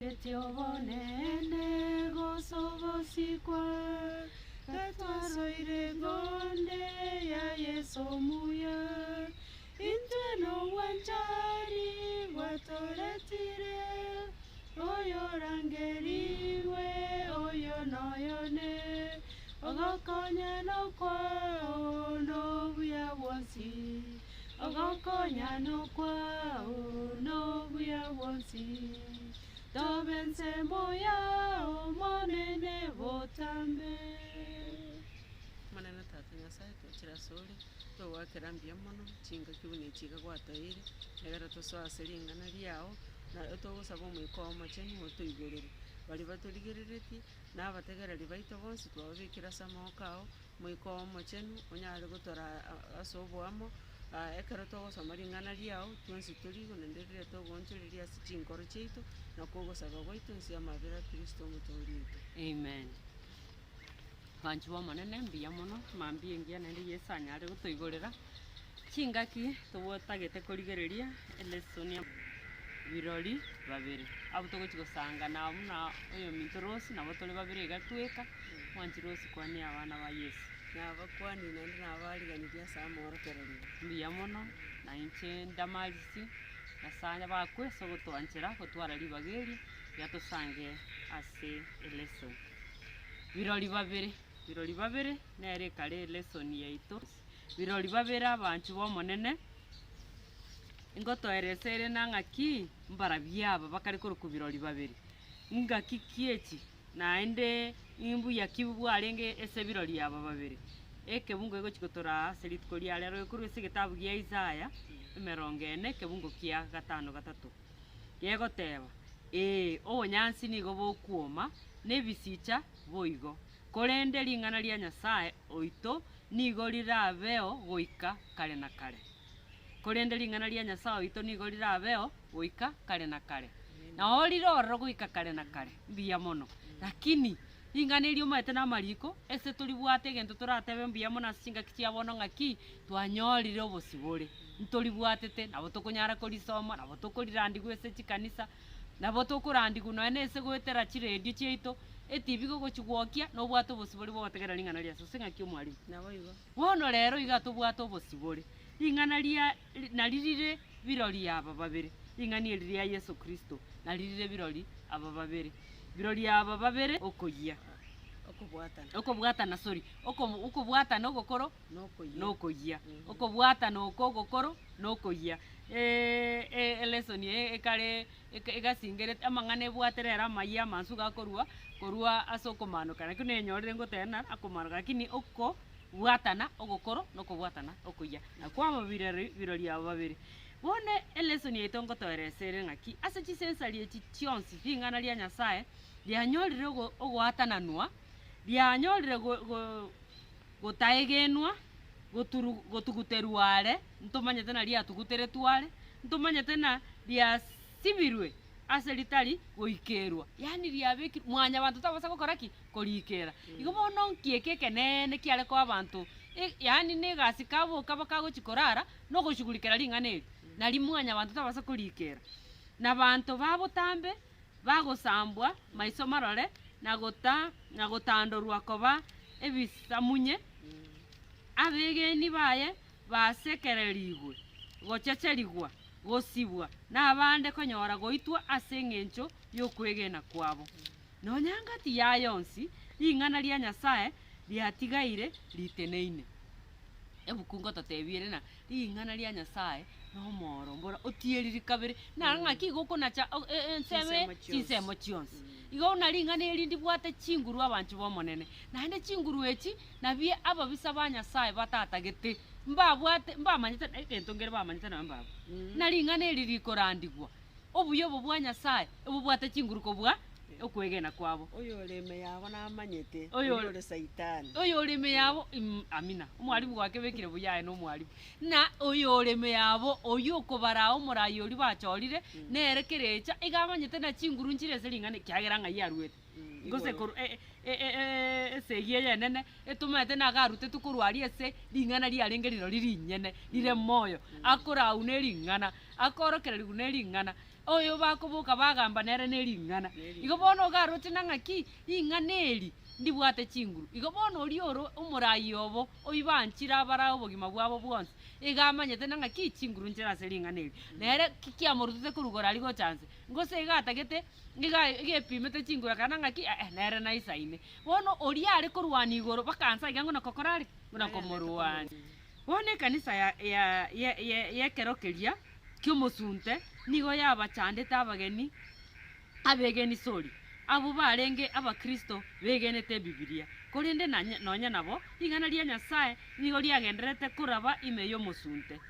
Gete obonene gose ogosikwa, gatwasoire ngonde ya Yeso omuya, intwe nobwanchani bwatoretire, oyorangerigwe oyo noyone, ogokonyana okwao nobuya bwonsi, ogokonyana okwao nobuya bwonsi. Tobe ensemo yao Omonene botambe. Omonene Tata Nyasae twachire asore, togoakera mbuya mono, chingaki buna echi iga gwatoeire, egere tosoe ase ring'ana riao, na togosaba Omoika oo Omochenu otoigorere. Baria batorigereretie, na abategereri baito bonsi twababekire ase amaboko ao, Omoika oo Omochenu onyare gotoraa ase oboamo, ekero togosoma ring'ana riao, twensi toriigwe naende rirete ogoonchoreria ase chinkoro chiaito, na kogosaba gwaito inse y'amabera a Kristo Omotoori oito. Amen. Abanchwa b'Omonene mbuya mono, mambia engiya naende Yeso anyare gotoigorera, chingaki tobotagete korigereria elesson ya birori babere. Abwo togochi gosanga na buna oyominto Rose nabo tore babere iga tweka, mwanchi Rose kwania abana ba Yeso. Nabakwanie naende nabariganirie ase amorokererio. Mbuya mono, na inche Damaris, Nyasaye abakwe ase ogotwanchera gotwara ribaga eri, riria tosange ase elesson. Birori babere, birori babere nere ekare elesson yaito, birori babere abanchwa b'Omonene, Ngotoeresa ere na ng'aki mbarabwo aba bakare korokwa birori babere, ngaki ki echi, naende imbuya ki bwarenge ase birori aba babere? Ekebungo egochi gotoraa ase rituko ria rero ekorwa ase egetabu gia Isaya, emerongo ene, ekebungo kia gatano gatato, gegoteba, Ee, obonyansi nigo bokwoma, na ebisicha boigo, korende ring'ana ria Nyasae oito nigo rirabeo goika kare na kare. Korende ring'ana ria Nyasae oito nigo rirabeo goika kare na kare. Nao rire ororo goika kare na kare. Mbuya mono. Lakini ring'ana eri omanyete namariko, ase toribwate egento toratebe mbuya mono ase chingaki chia bono ng'aki, twanyorire obosibore. Ntoribwatete, nabo tokonyara korisoma, nabo tokorirandigwa ase chikanisa, nabo tokorandigwa nonya na ase goetera chiredio chiaito, etibi gogochigwokia, nobwate obosibore bwa gotegerera ring'ana ria Nyasae. Gose ng'aki omwalimu? Naboigo. Bono rero iga tobwate obosibore, ring'ana ria nari rire birori aba babere, ring'ana eri ria Yeso Kristo nari rire birori aba babere. Birori aba babere okoyia. Okobwatana. Okobwatana sorry, oko okobwatana ogokoro Nokoyia. nokoyia. Okobwatana oko ogokoro nokoyia. Elesson eye ekare eke egasingerete amang'ana ebwate rero amayia amansu gakorwa korwa ase okomanoka naki nenyorire ngoteba ng'a akomanoka lakini oko bwatana ogokoro na okobwatana okuya, na kwaba birori birori aba babere. Bono elesson yaito ngotoeresa ere ng'aki, ase chisensari echi chionsi ring'ana ria Nyasaye rianyorire ogo ogoatananwa, rianyorire go go gotaegenwa, goturu gotuguterwa are, ntomanyete na riatuguteretwe are, ntomanyete na riasibirwe ase ritari goikerwa, yaani riabekirwe mwanyabanto tabasa gokora ki? Korikera. Igo bono nki eke ekeneene kiare koa abanto e yaani na egasi kaboka bakagochi korara, na ogoshughulikera ring'ana eri, nari mwanyabanto tabasa korikera. Na abanto ba botambe bagosambwa maiso marore, na gota na gotandorwa koba ebisamunye, abegeni baye basekererigwe, gochecherigwa, gosibwa, na abande konyora goitwa ase engencho y'okwegena kwabo. Nonya ngati yaye onsi, ring'ana ria Nyasae riatigaire riteneine. Ebuku ngototebia ere ng'a ring'ana ria Nyasae nomoro mbora otieriri kabere, naro ng'aki igo okonacha o- e- ensemo eye, Chinsemo chionsi. chinsemo chionsi. Igo buna ring'ana eri ndibwate chinguru abanchwa b'Omonene, naende chinguru echi nabie ababisa ba Nyasae batatagete, mbabwate mbamanyete egento nkere bamanyete nonye mbarabwo, ng'a ring'ana eri rikorandigwa. Obuya obo bwa Nyasae ebobwate chinguru kobua okwegena kwabo. Oyore ime yabo namanyete, Oyore- oyore Saitani. Oyore ime yabo im- amina, omwalimu gwakebekire buya aye nomwalimu, ng'a oyore ime yabo oyio okobaraa omorai oria bachorire, nere kerecha iga amanyete na chinguru nchire ase ring'ana ekiagera ng'ai aruete. Gose Igoro. korwa e- e- e- e- esegi eye enene, etomanyete nigo arutetwe korwa aria ase ring'ana riarenge rirori rinyene, rire moyo, akorauna ering'ana, akorokererigwa ne ring'ana. Oyo bakoboka bagamba nere ne ring'ana. Igo bono iga aroche na ng'aki, ring'ana eri ndibwate chinguru. Igo bono oria ore omorai obo, oyio banchire abarae obogima bwabo bwonsi, iga amanyete na ng'aki chinguru nchire ase ring'ana eri. Nere ki kiamorutete korwa igoro aria gocha nse, gose iga atagete, iga iga epimete chinguru akana ng'aki eh nere naisaine. Bono oria are korwania igoro mpaka nse aiga ng'o nakokora are? Buna komorwania. Bono ekanisa ya ya ye ye y'ekero keria ki'omosunte nigo yabachandete abageni abegeni sori, abwo barenge abakristo begenete Ebibilia. Korende nanye nonya nabo, ring'ana ria Nyasae nigo riagendererete koraba ime y'omosunte.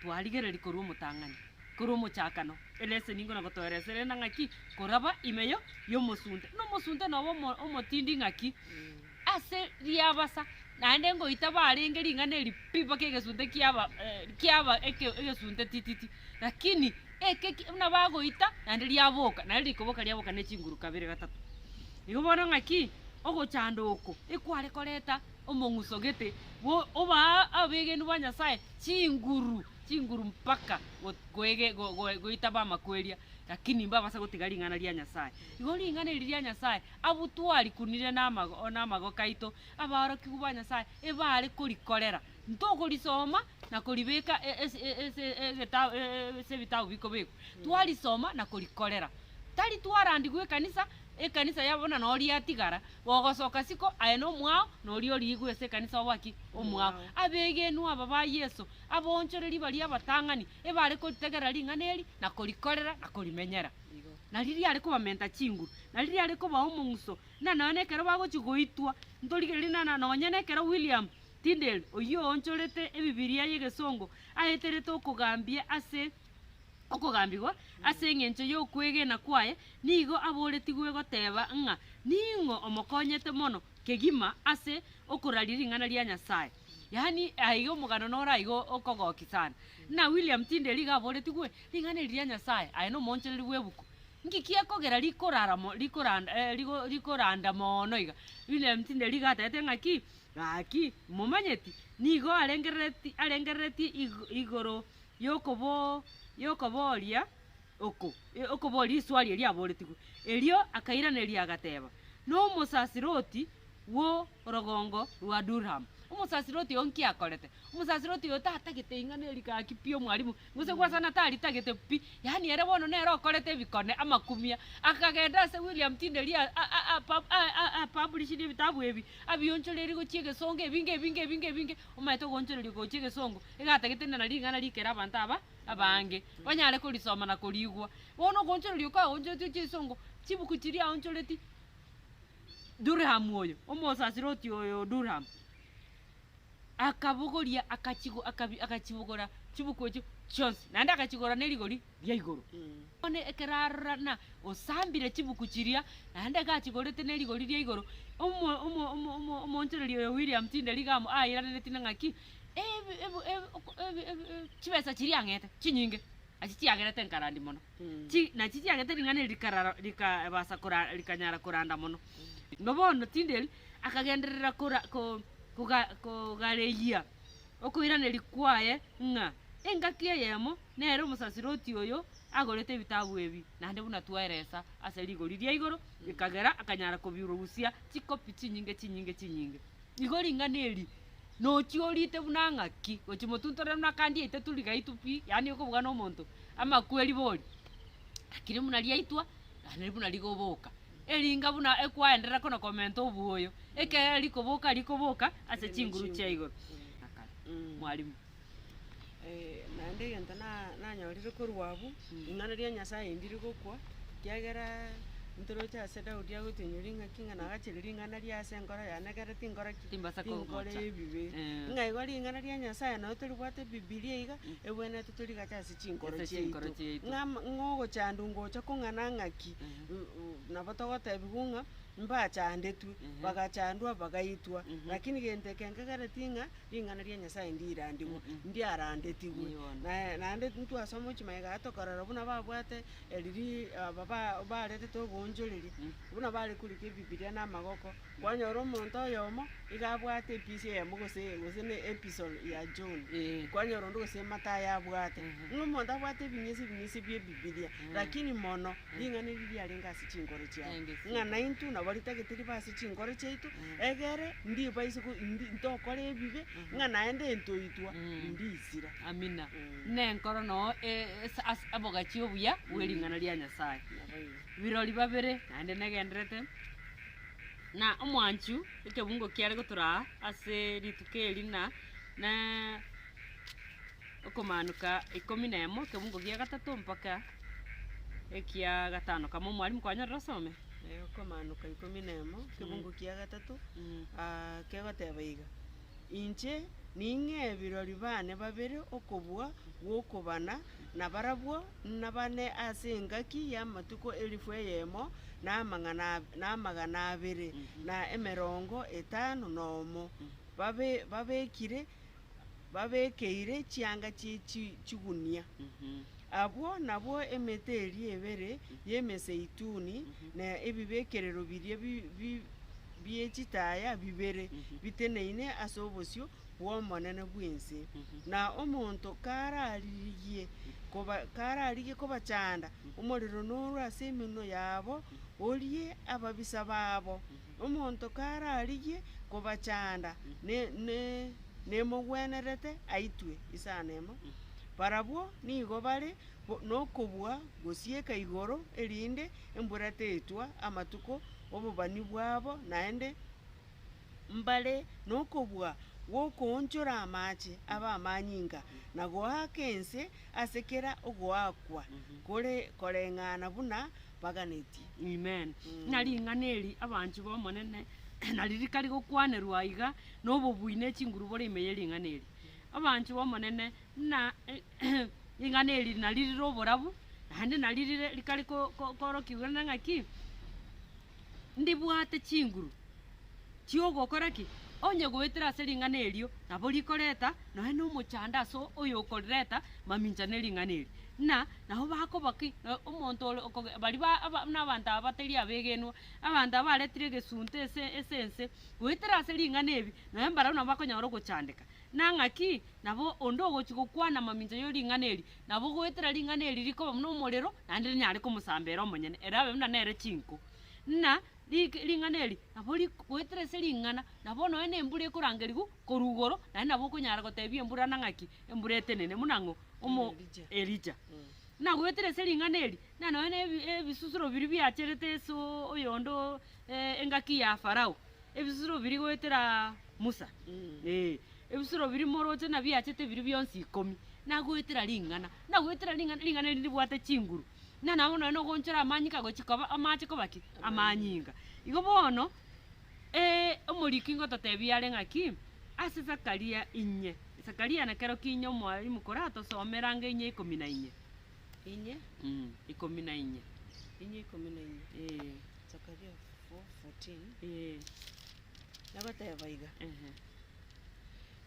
Twarigereria korwa omotang'ani, korwa omochakano, eleseni nkona gotoeresera ere ng'aki koraba ime yo y'omosunte. Na omosunte nobo omo omotindi ng'aki. Ase riabasa, naende ngoita barenge ring'ana eri pi mpaka egesunte kiaba kiaba eke egesunte tititi, lakini eke ki buna bagoita naende riaboka, naende rikoboka riaboka ne chinguru kabere gatato. Igo bono ng'aki, ogochanda oko ekware koreta omong'uso gete bo obaa abegenu ba Nyasaye chinguru chinguru mpaka go goege go go goitaba amakweria, lakini mbabasa gotiga ring'ana ria Nyasaye. Igo ring'ana eri ria Nyasaye. Abwo twarikunire namagoka aito, abaorokigwa ba Nyasae ebare korikorera. Ntokorisoma na koribeka ase ebitabu bikobekwa, twarisoma na korikorera. Tari twarandigwe ekanisa, ekanisa ya bono noo riatigara, gogosoka isiko aye na omwao, na oria oriigwe ase ekanisa obe ki? Omwao. Abegenwa aba ba Yeso, abaonchoreria baria abatang'ani, ebare koritegerera ring'ana eri, na korikorera, na korimenyera. Na riria are kobamenta chinguru, na riria are kobaa omong'uso, na nonya nekero bagochia goitwa, ntorigererie na na nonya nekero William Tyndale, oyio oonchorete Ebibilia y'egesongo, aeterete okogambia ase okogambigwa ase eng'encho y'okwegena kwaye, nigo aboretigwe goteba ng'a ning'o omokonyete mono kegima ase okoraria ring'ana ria Nyasae. Yaani aiga omogano noro aiga okogokia sana. Ng'a William Tyndale iga aboretigwe, Ring'ana eri ria Nyasae, aye nomoonchoreri bw'ebuku, nki kiekogera rikorara mo rikoranda rigo rikoranda moono iga? William Tyndale iga atebete ng'aki, Gaki, momanyeti, nigo arengerereti arengereretie ig igoro yokoboo yokoboria oko okoboria riswari erio aboretigwe. Erio akairaneria agateba, Nomosasiroti bwo orogongo rwa Durham. Omosasiroti oyo nki akorete? Omosasiroti oyo tatagete ing'ana eri gaki pi omwalimu, gose gwasana taritagete pi, yaani ere bono nere okorete ebikone, amakumia, akagenda ase William Tyndale a- a- a- a- apublishiri ebitabu ebi, abionchoreria gochia egesongo ebinge ebinge ebinge ebinge, omanyete ogoonchoreria gochia egesongo, iga atagete ng'a nari ring'ana rikere abanto aba abange, banyare korisoma na korigwa. Bono ogoonchoreria oko aonchoretie gochia egesongo, chibuku chiria aonchoreti. Durham oyo, omosasiroti oyo o Durham, akabogoria akachigo akabi akachibogora chibuku echio chionsi, naende akachigora ne rigori ria igoro. Bono ekero arora ng'a osambire chibuku chiria, naende iga achigorete ne rigori ria igoro, omo omo omo omo omoonchoreria oyo William Tyndale iga amo airaneretie ng'a ng'aki, ebi ebu ebi oko ebi ebi chibesa chiria ang'ete chinyinge, nachi chiagerete nkarandi mono. Chi nachi chiagete ring'ana eri rikarara rikabasa kora rikanyara koranda mono. Igo bono Tyndale akagenderera kora ko koga kogareyia okoiraneria kwaye ng'a engaki eyemo nere omosasiroti oyo agorete ebitabu ebi, naende buna twaeresa ase rigori ria igoro, ekagera akanyara kobirusia chikopi chinyinge chinyinge chinyinge. Igo ring'ana eri nochia orite buna ng'aki, gochia motuntorere buna kandi yaito turi gaitu pi, yaani okobuga na omonto amakweri bori, lakini buna riaitwa naende buna rigoboka, eringa buna ekwaenderera kona komenta obwoyo, ekere rikoboka rikoboka ase chinguru chia igoro. Mwalimu. Naende egento na- nanyorire korwa abwo, ring'ana ria Nyasaye ndiri gokwa, ekiagera ntoroche ase Daudi agotoinyoria ng'aki ng'a nagachire ring'ana ria ase enkoro yane ekero tinkora ki? Timbasa Tinkora komocha. ebibe. Ng'a igo ring'ana ria Nyasaye nonye toribwate ebibilia iga, ebwenerete torigache ase chinkoro Ase chinkoro chiaito. chiaito. Ng'a ama ng'a ogochandwa ngocha kong'ana ng'aki, nabo togotebiwa ng'a mbachandetwe, bagachandwa bagaitwa, lakini gento eke nkegereti ng'a. Ring'ana ria Nyasaye ndirandigwe, ndiarandetigwe. Naende ntwasoma gochia magega aa tokarora buna babwate eriri aba ba baretete oboonchoreria. koonchoreria, buna bare korika ebibiria na amagoko, kwanyora omonto oyomo, iga abwate episi eyemo gose gose na epistle ya John, kwanyora onde gose Mathayo abwate, ng'a omonto abwate ebing'ese ebing'ese bia ebibiria, lakini mono, ring'ana eri riarenge ase chinkoro chiabo, ng'a naintwe nabo ritagete ribe ase chinkoro chiaito, egere ndibaise ko ndi ntokora ebibe, ng'a naende ntoitwa, ndisira. Amina. Nenkoro noo ase ase obogachi obuya bwe ring'ana ria Nyasaye. Birori babere naende negenderete, na omwanchu ekebungo kiare gotoraa ase rituko eri na na okomanuka ikomi na emo ekebungo gia gatato mpaka ekia gatano kamo. Omwalimu kwanyorire osome? Okomanuka ikomi na emo, ekebungo kia gatato, kegoteba iga. Inche ning'ee birori baane babere okobua gw'okobana, na barabwo nabane ase engaki y'amatuko elifu eyemo na amang'ana na amagana abere, na emerongo etano nomo, babe babekire babekeire chianga chie chi chigunia. Abwo nabwo emete eria ebere y'emezeituni, na ebibekerero biria bi bi bie chitaya bibere biteneine ase obosio bw'Omonene bw'ense. Na omonto kararigie koba kararigie kobachanda, omorero norwe ase emenwa yabo orie ababisa babo. Omonto kararigie kobachanda, ne ne nemogwenerete aitwe isano emo. Barabwo nigo bare nokobua gosieka igoro, erinde embura tetwa amatuko 'obobani bwabo, naende mbare nokobua gw'okoonchora amache abe amanyinga, na goaka ense ase kera ogoakwa kore koreng'ana buna baganetie. Amen. Ng'a ring'ana eri abanchwa b'Omonene nari rikari gokwanerwa aiga, na obobui ne chinguru bore ime ye ring'ana eri. Abanchwa b'Omonene, ng'a ring'ana eri nari rire oborabu, naende nari rire rikari ko- ko- koorokigwa na ng'aki, ndibwate chinguru chi'ogokora ki? Onye goetera ase ring'ana erio, nabo rikoreta nonya na omochando ase oyokorireta mamincha ne ring'ana eri. Ng'a nabo bakoba ki? Omonto ore okoge baria ba aba buna abanto aba batari abegenwa, abanto aba baretire egesunte ase ase ense, goetera ase ring'ana ebi, nonya mbarabwo nabo bakonyora ogochandeka. Na ng'aki? Nabo onde ogochia gokwana mamincha ye ring'ana eri, nabo goetera ring'ana eri rikoba buna omorero, naende rinyare komosamba ere omonyene, ere abe buna nere chinko. Ng'a rik ring'ana eri nabo rik goetera ase ring'ana, nabo nonya na embura ekorangerigwa korwa igoro, naende nabo okonyara gotebia embura na ng'aki, embura etenene buna ng'o? Omo Elija. Elija. Buna goetera ase ring'ana eri, na nonya na ebi ebisusuro biria biacherete ase oyonde oo engaki ya Farao, Ebisusuro biria goetera Musa, ee, ebisusuro biria moroche na biachete biria bionsi ikomi, nagoetera ring'ana, nagoetera ring'ana, ring'ana eri ribwate chinguru, na nabo nonya nogoonchora amanyinga gochia koba amache koba ki? Amanyinga. Igo bono, omoriki ngototebia are ng'aki, ase Zakaria inye, Zakaria nekero ki inye omwalimu koratosomere ange inye ikomi na inye. Inye. Ikomi na inye. Inye ikomi na inye. Ee. Zakaria 4:14. Ee. Nagoteba iga, Ehe.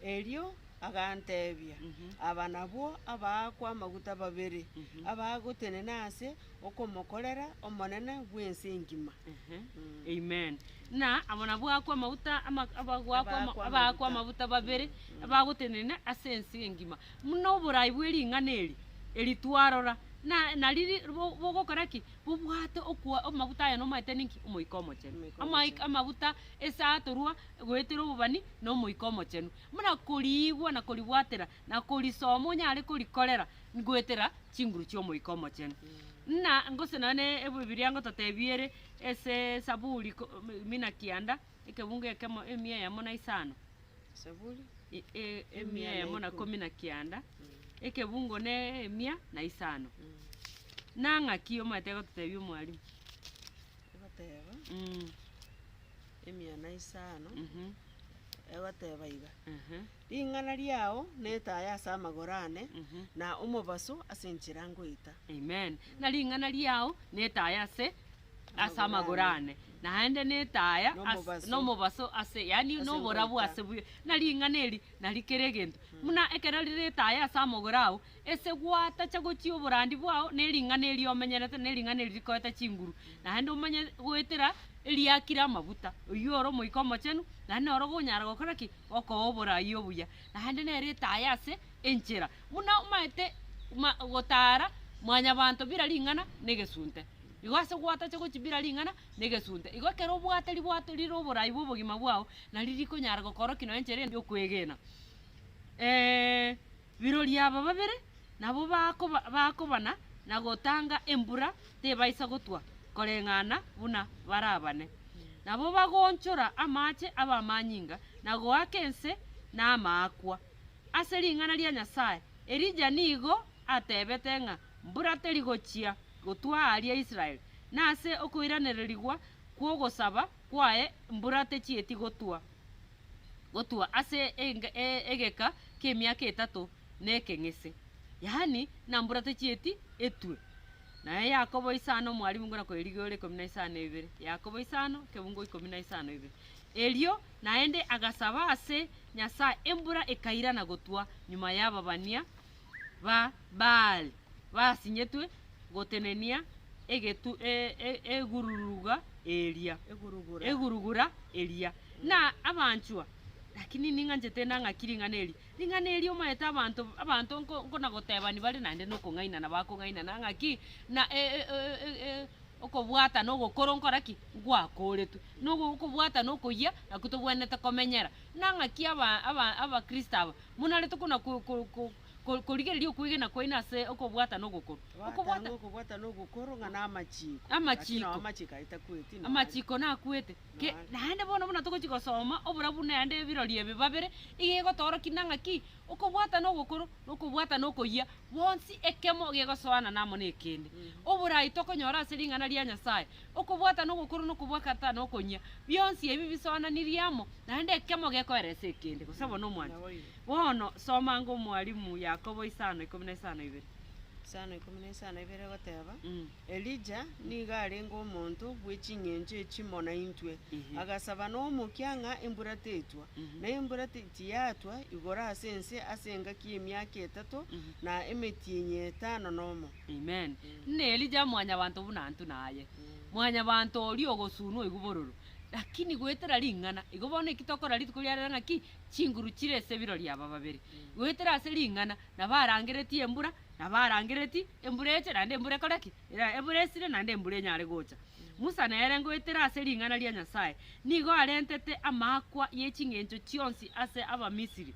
Erio agantebia, Aba nabwo abaakwa amaguta babere, abagotenena ase okomokorera Omonene bw'ense engima. Ehe. Amen. Na abo nabwo aakwa amaguta ama abagoakwa ama Abaakwa abaakwa amaguta. amaguta babere, abagotenena ase ense engima. Buna oborai bwe ring'ana eri, eri twarora, na nariri bo bogokora ki? Bobwate okwa amaguta aya nomaete ninki? Omoika Omochenu. Omoika Amaik Omochenu. amaguta ase atorwa goetera obobani na Omoika Omochenu. Buna koriigwa na koribwatera, na korisoma onyare korikorera, ngoetera chinguru chia Omoika Omochenu. Ng'a gose nonye na ebibiria ngototebia ere, ase Saburi ko mina kianda, ekebungo ekemo emia eyemo na isano. Saburi E- e- Emia emia na eyemo na ikomi. komi na kianda, ekebungo ne emia na isano. Na ng'aki omanyete agototebia omwalimu? Egoteba emia na isano, egoteba iga, Ring'ana riao netaya ase amagoro ane, na omobaso ase enchera ngoeta. Amen. Ng'a ring'ana riao netaya ase. Ase amagoro ane, naende netaya ase nomobaso ase, yaani noborabu ase buya, na ring'ana eri nari kera egento. Buna ekero rire etaya ase amagoro ao, ase gwatacha gochia oborandi bwao, na ering'ana eri omenyerete, na ering'ana eri rikoeta chinguru, naende omanye goetera eriakire amaguta, oywo ore Omoika Omochenu, naende noro okonyara gokora ki? Gokoa oborai obuya, naende nere etaya ase enchera. Buna omanyete ma gotara mwanyabanto bira ring'ana na egesunte. Igo ase gwatacha gochibira ring'ana na egesunte. Igo ekero obwate ribwato rire oborai bwa obogima bwao, nari rikonyara gokorokia nonya enchera ende yokwegena. Birori aba babere nabo bakoba bakobana na gotanga embura tebaisa gotwa, koreng'ana buna barabane. Nabo bagoonchora amache abe amanyinga, na goaka ense namaakwa. Ase ring'ana ria Nyasae, Elija nigo atebete ng'a mbura teri gochia gotwa aaria Israel, na ase okoiranererigwa kw'ogosaba kwaye mbura techieti gotwa gotwa ase egeka ki'emiaka etato na ekeng'ese, yaani ng'a mbura techieti etwe. Naye Yakobo isano omwalimu ng'ora koyerigia ore ikomi na isano ibere, Yakobo isano ekebungo ikomi na isano ibere. Erio naende agasaba ase Nyasae embura ekairana gotwa nyuma y'ababania ba Baali basinyetwe gotenenia egetu egururuga eria, egurugura eria. Na abanchwa, lakini ning'anchete nang'aki ring'ana eri, ring'ana eri omanyete abanto abanto nko nkonagotebani bare naende nokong'ainana bakong'ainana ng'aki, na okobwatana ogokoro nkora ki? Ngwakoretwe. Na okobwatana okoyia nakwo tobwenerete komenyera. Na ng'aki aba aba abakristo aba, Monarete kona ko- ko- ko- ko- korigereria okwegena kwaino ase okobwatana ogokoro. Okobwata Gwatanga okobwatana ogokoro ng'a namachiko. Amachiko. Lakini nao amachiko ayio takweti nonya. Amachiko nakwete. Ke Nonya. naende bono buna togochia gosoma oborabu naende ebirori ebi babere, iga egotoorokia ng'a ng'aki, okobwatana ogokoro na okobwatana okoyia, bonsi ekemo gegosoana namo na ekende. Oborai tokonyora ase ring'ana ria Nyasaye, okobwatana ogokoro na okobwatana okonyia, bionsi ebi bisoananirie amo, naende ekemo gekoeresa ekende, gose bono omwancho. Bono soma ango omwalimu Yakobo isano ikomi na isano ibere. Isano ikomi na isano ibere egoteba, Elija nigo arenge omonto bwe ching'encho echimo naintwe, agasaba nomokia ng'a embura tetwa, na embura tiyatwa igoro ase ense ase engaki y'emiaka etato na emetienyi etano nomo. Amen. Ng'a Elija mwanyabanto buna intwe naye. Mwanyabanto oria ogosunwa oigwe bororo. Lakini goetera ring'ana, igo bono eki tokora rituko ria rero ng'aki? Chinguru chire ase ebirori aba babere. Goetera ase ring'ana, nabarangeretie embura, nabarangeretie embura eche naende embura ekore ki? Era embura esire naende embura enyare gocha. Musa nere ngoetera ase ring'ana ria Nyasae, nigo arentete amaakwa ye ching'encho chionsi ase Abamisiri,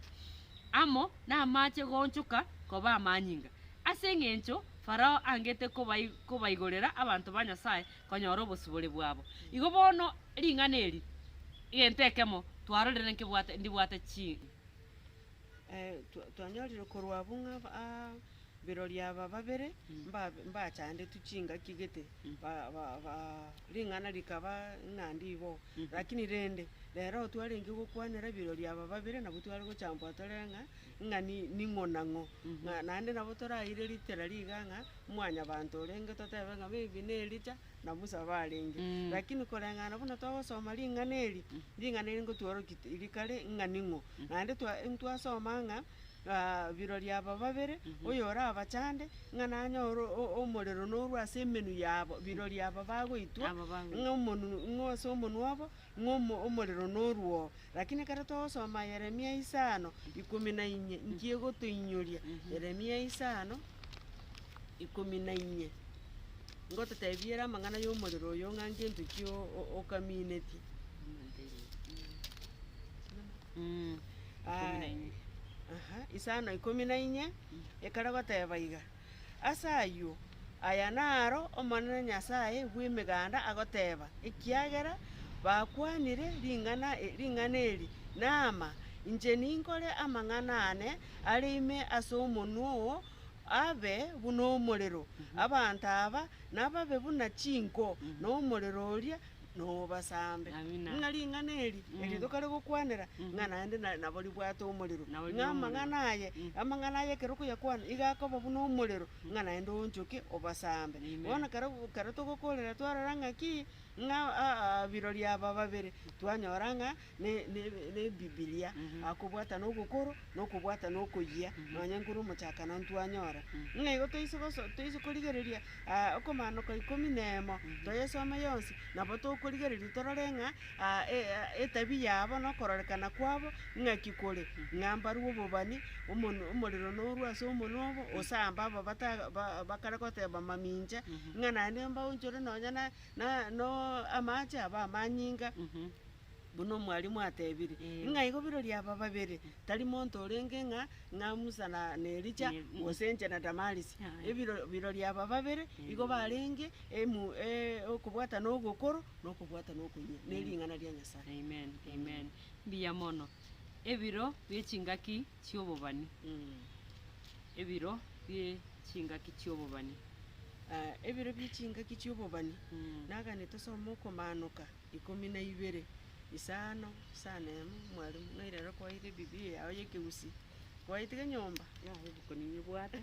amo namache goonchoka koba amanyinga, ase eng'encho Farao angete kobai kobaigorera abanto ba Nyasae konyora obosibore bwabo. Igo bono ring'ana eri, egento ekemo twarorire nkebwate ndibwate chi. Twanyorire korwa abwo ng'a aa birori aba babere mbabe mbachandetwe chingaki gete, ba- ba- ba ring'ana rikaba ng'a ndibo. Lakini rende, rero twarenge gokwanera birori aba babere nabwo tware gochambwa tore ng'a ng'a ni ning'o na ng'o. Ng'a naende nabo toraire ritera riga ng'a mwanyabanto orenge totebe ng'a maybe na Elija na Musa barenge. Lakini koreng'ana buna twagosoma ring'ana eri, ring'ana eri ngotworokia rikare ng'a ning'o. Naende twa ntwasoma ng'a birori aba babere, oyore abachande, ng'a nanyore omorero norwe ase emenwa yabo, birori aba bagoitwa, ng'a omonu ng'a ase omonwa obo, ng'a omo omorero norwe oo. Lakini ekero togosoma Yeremia isano, ikomi na inye, nki egotoinyoria? Yeremia isano, ikomi na inye, ngototebia ere amang'ana ya omorero oyo ng'a ngento ki okaminetie. Aha, isano ikomi na inye, ekare goteba iga, Ase ayio, aya naro Omonene Nyasae bw'Emeganda agoteba, Ekiagera bakwanire ring'ana ring'ana eri, Naama, inche ninkore amang'ana aane are ime ase omonwa oo abe buna omorero, abanto aba nababe buna chinko, na omorero oria. Nobasambe. Amina. Ng'a ring'ana eri, eri tokare gokwanera, ng'a naende na nabo ribwate omorero. Nabo rire Ng'a omorero. amang'ana aye, amang'ana aye ekero okoyakwana, iga akoba buna omorero, ng'a naende oonchoke obasambe. Amen. Bono ekero ekero togokorera twarora ng'aki, ng'a aa birori aba babere, twanyora ng'a ne ne ne ebibilia, akobwata na ogokoro, na okobwata na okoyia, nonye nkorwa omochakano ntwanyora. Ng'a igo toise goso toise korigereria okomanoka ikomi na emo, toyesome yonsi, nabo tokorigereria torore ng'a etabi yabo na okororekana kwabo ng'aki kore, ng'a mbarue obobani, omonwe omorero norwe ase omonwe obo, osambe aba bata ba bakare goteba mamincha, ng'a naende mbaonchore nonya na na no amache abe amanyinga. Buna omwalimu atebire, ng'a igo birori aba babere, tari monto orenge ng'a ng'a Musa na na Elija, gose inche na Damaris. Ebiro birori aba babere, igo barenge emu okobwatana ogokoro, na okobwatana okonyia, na ering'ana ria Nyasaye. Amen, amen. Mbuya mono. Ebiro bie chingaki chi'obobani. Ebiro bie chingaki chi'obobani. Ebiro bie chingaki chi'obobani, nagane tosome okomanoka. Ikomi na ibere, isano, isano emo, mwalimu, ng'ai rero kwaire ebibilia yao ya ekegusii, kwaitiga nyomba? Yaya ebuku ninyebwate.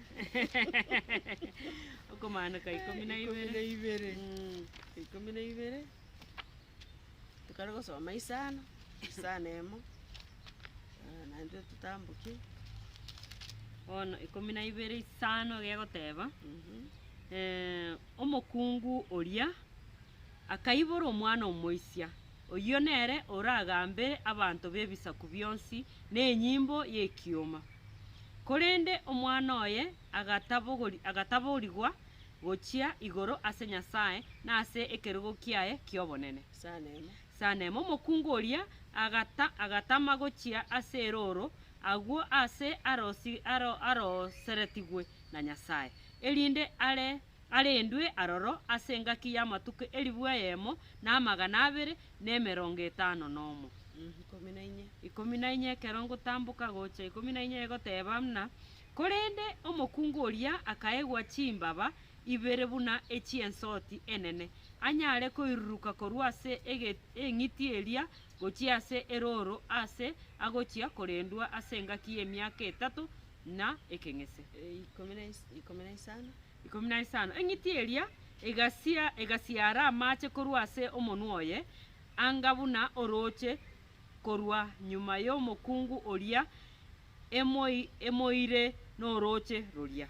Okomanoka ikomi na Ikomi ibere. na ibere, ikomi na ibere, tokare gosoma isano, isano emo, naende totamboke. Bono ikomi na ibere isano gegoteba, omokungu oria. Akaibora omwana omoisia, oyio nere oragambere abanto b'ebisaku bionsi nenyimbo y'ekioma. Korende omwana oye agataborigwa gochia igoro ase Nyasae na ase ekerogo kiaye ki'obonene. Sanema omokungu oria agatama gochia ase erooro, agwo aase aroseretigwe na Nyasae, erinde are Arendwe aroro ase engaki y'amatuko elifu eyemo, na amagana abere, na emerongo etano nomo. Ikomi na inye ekero ngotamboka gocha ikomi na inye egoteba buna, Korende omokungu oria akaegwa chimbaba ibere buna echi'ensoti enene, anyare koiruruka korwa ase eng'iti eria gochia ase erooro aase agochia korendwa ase engaki y'emiaka etato na ekeng'ese. Ikomi na isano. Ikomi na isano. Eng'iti eria egasia egasiara amache korwa ase omonwa oye, anga buna orooche korwa nyuma y'omokungu oria emoi emoire norooche roria.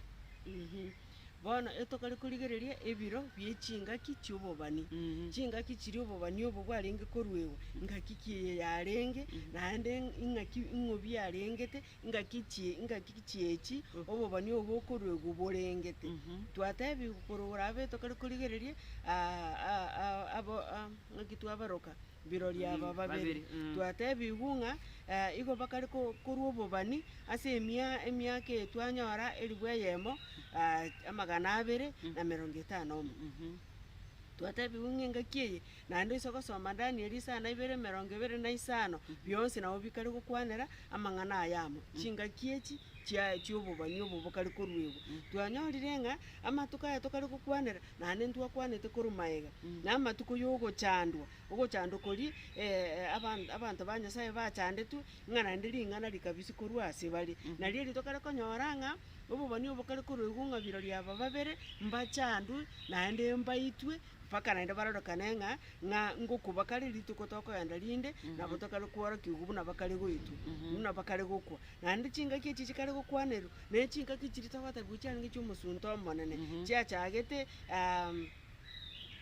Bono etokare korigereria ebiro bie chingaki chi'obobani. Chingaki chiria obobani obo bwarenge koruegwa, ngaki ki eye yarenge, naende ing'aki ing'o biarengete, Ingaki chie ingaki chiechi obobani obo bokoruegwa borengete. Twatebigwa korwa orabe tokare korigereria abo ng'aki twabaroka birori aba babere. Twatebigwa ng'a igo bakare ko korwa obobani ase emia emiaka eye twanyora elifu eyemo amagana abere na emerongo etano omo. Twatebigwa ng'a engaki eye Naende oise gosoma Danieli isano ibere emerongo ebere na isano, bionsi nabo bikare gokwanera amang'ana aya amo, chingaki echi chia chi'obobani obo bokare koruegwa. Twanyorire ng'a amatuko aya tokare gokwanera, naende ntwakwanete korwa magega, na amatuko ya ogochandwa, ogochandwa koria aban abanto ba Nyasaye bachandetwe, ng'a naende ring'ana rikabisia korwa ase bare. Nario eri tokare konyora ng'a, obobani obo bokare koruegwa ng'a birori aba babere, mbachandwe, naende mbaitwe, Mpaka naende barorokane ng'a ng'a ngokuba kare rituko tokoenda rinde, nabo tokare kworokigwa buna bakare goitwa, buna bakare gokwa. Naende chingaki echi chikare gokwanerwa, ne chingaki chiria togotebiwa chiarenge chia omosunte omonene, chiachagete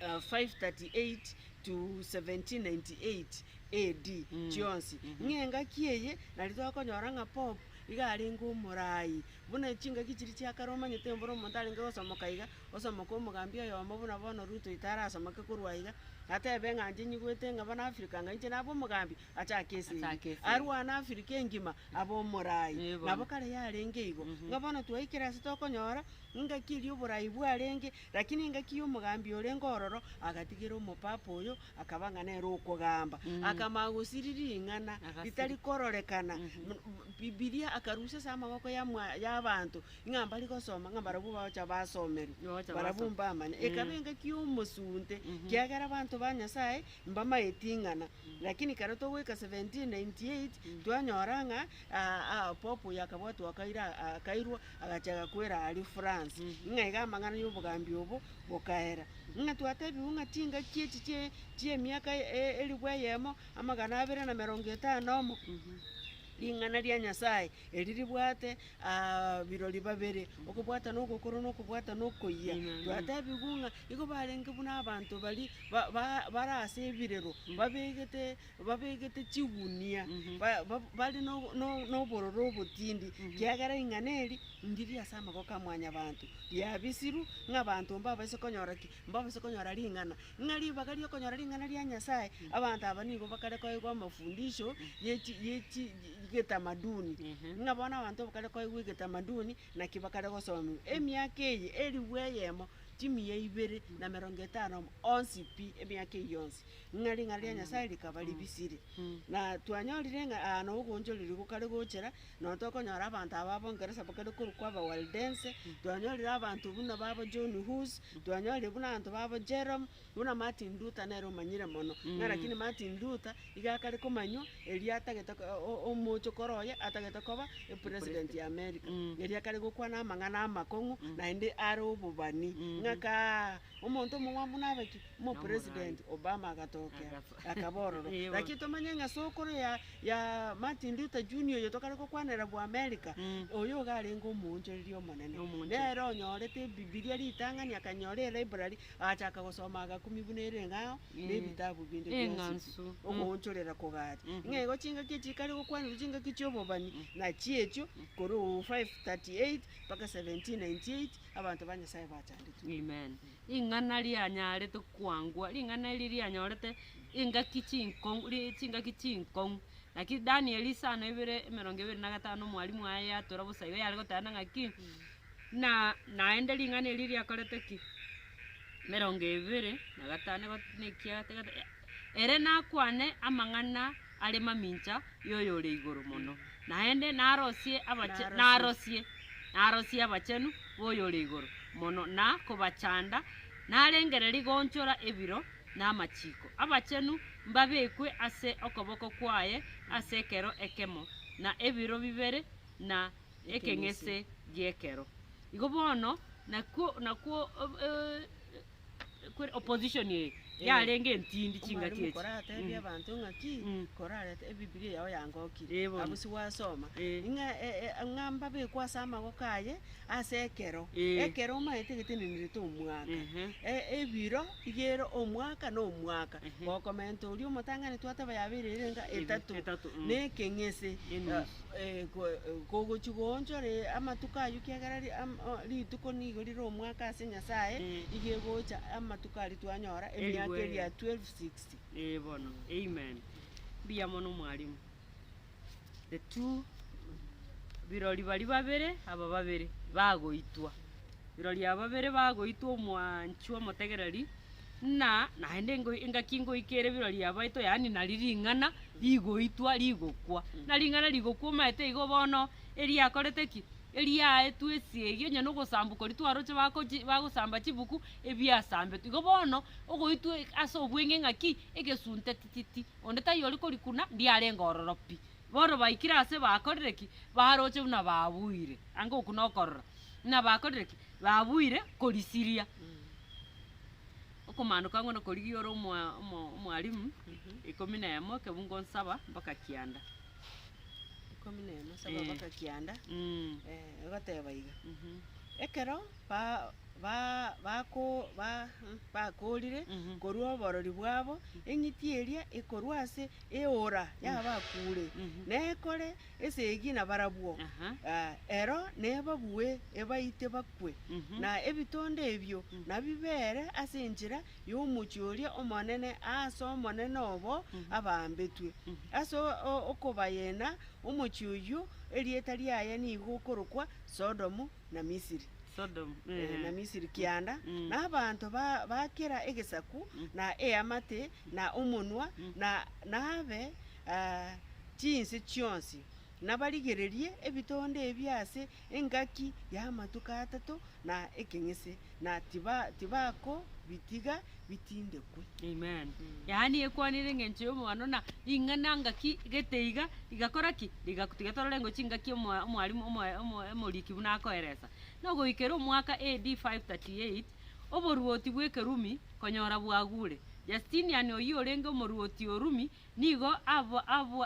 538 to 1798 AD chionsi. Ng'a engaki eye, nari tokonyora ng'a Pope, iga arenge omorai, buna chingaki chiria chia kare omanyete mboro omonto arenge gosomoka iga. Osomoke omogambi oyomo buna bono Ruto oito arasomoke korwa aiga, atebe ng'a inche nyigwete ng'a bono Africa ng'a inche nabe omogambi, achake esegi. Achake esegi. Arwane Africa engima, abe omorai. Eh, bono. Nabo kare yarenge igo. Ng'a bono twaikire ase tokonyora, ngaki eria oborai bwarenge, lakini engaki ya omogambi orenge ororo, agatigera omopapa oyo, akaba ng'a nere okogamba. Akamanya gosiri ring'ana, Agasiri. ritari kororekana, bibilia akarusia ase amaboko ya mwa ya abanto, Ng'a mbari gosoma, ng'a barabwo bagocha basomerwe, Bagocha barabwo basoma. mbamanye. Ekaba engaki y'omosunte, kiagera abanto. Abanto ba Nyasaye mbamaeti ing'ana, lakini kero togoika 1798, twanyora ng'a pope oyo akabwatwa akaira akairwa agacha agakwera aria France, ng'a iga amang'ana ya obogambi obo bokaera. Ng'a twatebiwu ng'a chingaki echi chie chia emiaka elifu eyemo, amagana abere na emerongo etano omo, ring'ana ria Nyasaye eri ribwate birori babere, okobwatana ogokoro na okobwatana okoyia. Twatebiwu ng'a igo barenge buna abanto baria ba- ba bare ase ebirero, babegete babegete chigunia, ba- ba bare na obo na obororo obotindi, kiagera ring'ana eri, ndiri ase amaboko a mwanyabanto, riabisirwe ng'a abanto mbabaise konyora ki? Mbabaise konyora ring'ana. Ng'a ribaga riokonyora ring'ana ria Nyasaye, abanto aba nigo bakare koegwa amafundisho ye chi ye chi getamaduni, ng'a bono abanto bakare koegwa egetamaduni, naki bakare gosomiwa. Emiaka eye elifu eyemo, chimia ibere na emerongo etano omo, onsi pi, emiaka eyio yonsi, ng'a ring'ana ria Nyasaye rikaba ribisire. Na twanyorire ng'a aa nabo ogoonchoreria gokare gochera, Nonye tokonyora abanto aba abongeresa bakare korokwa abawaldense, twanyorire abanto buna babo John Hus, twanyorire buna abanto babo Jerome, buna Martin Luther nere omanyire mono. Ng'a lakini Martin Luther, iga akare komanywa erio atagete ko o- omochokoro oye atagete koba epresident ya America. Erio akare gokwana amang'ana amakong'u, naende are obobani, ng'a kaa omonto omong'ao buna abe ki? Omopresident Obama agatokera, akaba ororo. Lakini tomanye ng'a sokoro ya ya Martin Luther Junior oyo tokare gokwanera bwa America, oyo iga arenge omoonchoreria omonene. Nere onyorete ebibiria ritang'ani akanyora elibrary, agachaka gosoma agakumia buna ere eng'ao, na ebitabu binde bionsi pi, Eng'ansu. ogoonchorera kogacha. Ng'a igo chingaki echi chikare gokwanerwa chingaki chia obobani, nachi echio korwa 538 mpaka 1798, abanto ba Nyasaye bachandetwe. Amen. Ring'ana rianyarete kwangwa, ring'ana eri rianyorete engaki chinkong'u ri chingaki chinkong'u. Naki Daniel isano ibere emerongo ebere na gatano omwalimu aye yatura bosa igo yare goteba ng'aki, na naende ring'ana eri riakorete ki? Emerongo ebere na gatano ego nekia ere nakwane amang'ana are mamincha y'oyore igoro mono, naende narosie abache narosie narosie abachenu b'oyore igoro mono na kobachanda, narengererie goonchora ebiro na amachiko. Abachenu mbabekwe ase okoboko kwaye ase ekero ekemo, na ebiro bibere, na ekeng'ese gi'ekero. Igo bono nakwo nakwo opposition eye yarenge entindi chingaki Omwalimu echi. koratebie abanto ng'aki, korarete ebibiria yao yangokire, Eh, bono. abwo sigwasoma, Eh. ng'a ng'a mbabekwe ase amagoko aye, ase ekero, Eh. ekero omanyete getenenerete omwaka, Ehe. ebiro iga ere omwaka na omwaka, Ehe. gokomenta oria omotang'ani twateba yabeire ere enga Ebe- etato, etato, mm. na ekeng'ese, Enusu. kogochi goonchora amatuko aywo ekiagera ri am rituko nigo rire omwaka ase Nyasaye, iga egocha amatuko aria twanyora emiaka Elifu eria ya 1260. Ee bono, amen. Mbuya mono mwalimu. The two birori baria babere aba babere bagoitwa, birori aba babere bagoitwa omwanchwa omotegereri, ng'a naende ngo engaki ngoika ere birori abaito yaani nari ring'ana rigoitwa rigokwa. Ng'a ring'ana rigokwa omanyete igo bono, eriakorete ki? Eriaetwe esegi onye na ogosambu koria twaroche bakochi bagosamba chibuku, ebiasambetwe. Igo bono, ogoitwa ase obweng'e ng'aki, egesunte tititi, onde taiyo ore korikuna, ndiarenge ororo pi. Bono baikire ase bakorire ki? Baroche buna babuire, anga okwo nokorora, buna bakorire ki? Babuire korisiria. Okomaanoka ng'o nokorigia ore omoa omo omwalimu, ikomi na emo ekebungo nsaba mpaka kianda. Ikomi na emo saba Eh. mpaka kianda, egoteba iga, ekero ba ba bako ba bakorire korwa oborori bwabo, eng'iti eria ekorwa ase eora y'abakure, nekore esegi nabarabwo, ero nebabue ebaite bakwe, na ebitondo ebio nabibere ase enchera y'omochie oria omonene aase omonene obo abaambetwe. Ase okobayena omochie oyio erieta riaye nigo okorokwa Sodomu na Misiri. Sodomu, Na Misiri kianda, na abanto ba kera egesaku, na eamate, na omonwa, na nabe chinse chionsi. Nabarigererie ebitonde ebi ase engaki y'amatuko atato na ekeng'ese, na tiba tibakobitiga bitindekwe. Amen. Yaani ekwanire eng'encho y'omogano na ring'ana ngaki gete iga, rigakora ki? Rigaku tiga torore ngo chingaki omoa omwalimu omoe omo omoriki buna akoeresa. Na ogoikera omwaka AD 538, oboruoti bw'Ekerumi konyora bwagure. Justinian oyio orenge omoruoti o Rumi Nigo